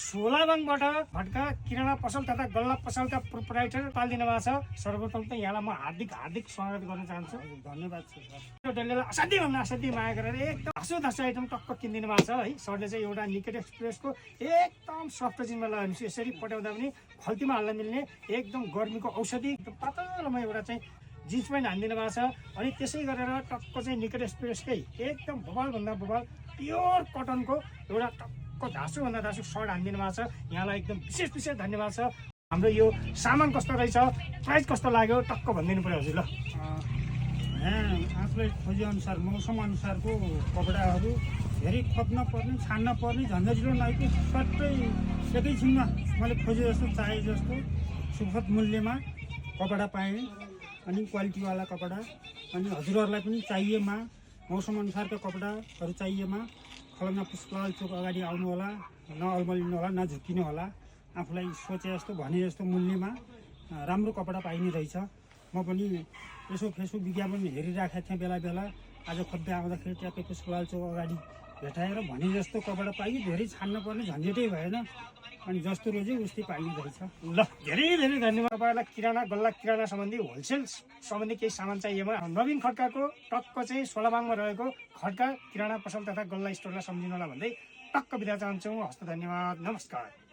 सोलाबाङबाट भट्का किराना पसल तथा गल्ला पसलका प्रोप्राइटर पालिदिनु भएको छ। सर्वप्रथम त यहाँलाई म हार्दिक स्वागत गर्न चाहन्छु। धन्यवाद सर। डल्लेलाई असाध्यै भन्दा असाध्यै माया गरेर एकदम हाँसो आइटम टक्क किनिदिनु भएको छ है। सरले चाहिँ एउटा निकेट एक्सप्रेसको एकदम सफ्ट जिनमा लगायो भने यसरी पट्याउँदा पनि खल्तीमा हाल्न मिल्ने एकदम गर्मीको औषधि एकदम पातलोमा एउटा चाहिँ जिन्स प्यान्ट हानिदिनु भएको छ। अनि त्यसै गरेर टक्क चाहिँ निकेट एक्सप्रेसकै एकदम बबालभन्दा बबाल प्योर कटनको एउटा टक्क धासुभन्दा धासु सर्ट हानिदिनु भएको छ। यहाँलाई एकदम विशेष धन्यवाद छ। हाम्रो यो सामान कस्तो रहेछ, प्राइस कस्तो लाग्यो टक्क भनिदिनु पऱ्यो हजुर। ल यहाँ आफूलाई खोजेअनुसार मौसम अनुसारको कपडाहरू धेरै खोज्न पर्ने, छान्न पर्ने झन्झटिलो नआएको सट्टै एकैछिनमा मैले खोजे जस्तो चाहे जस्तो सुखद मूल्यमा कपडा पाएँ। अनि क्वालिटीवाला कपडा अनि हजुरहरूलाई पनि चाहिएमा मौसम अनुसारका कपडाहरू चाहिएमा खलङ्गा पुष्पलाल चोक अगाडि आउनु होला, नअल्मलिनु होला, नझुक्किनु होला। आफूलाई सोचे जस्तो भने जस्तो मूल्यमा राम्रो कपडा पाइने रहेछ। म पनि यसो फेसबुक विज्ञापन हेरिराखेको थिएँ बेला बेला। आज खोज्दै आउँदाखेरि ट्याक्कै पुष्पलाल चोक अगाडि भेटाएर भने जस्तो कपडा पाइयो। धेरै छान्न पर्ने झन्झटै भएन अनि जस्तो रोज्यो उस्तै पाइने रहेछ। ल धेरै धन्यवाद। तपाईँलाई किराना गल्ला किराना सम्बन्धी होलसेल सम्बन्धी केही सामान चाहिएमा नवीन खड्काको टक्क चाहिँ सोलाबाङमा रहेको खड्का किराना पसल तथा गल्ला स्टोरलाई सम्झिनु होला भन्दै टक्क बिदा चाहन्छौँ। हस्त धन्यवाद, नमस्कार।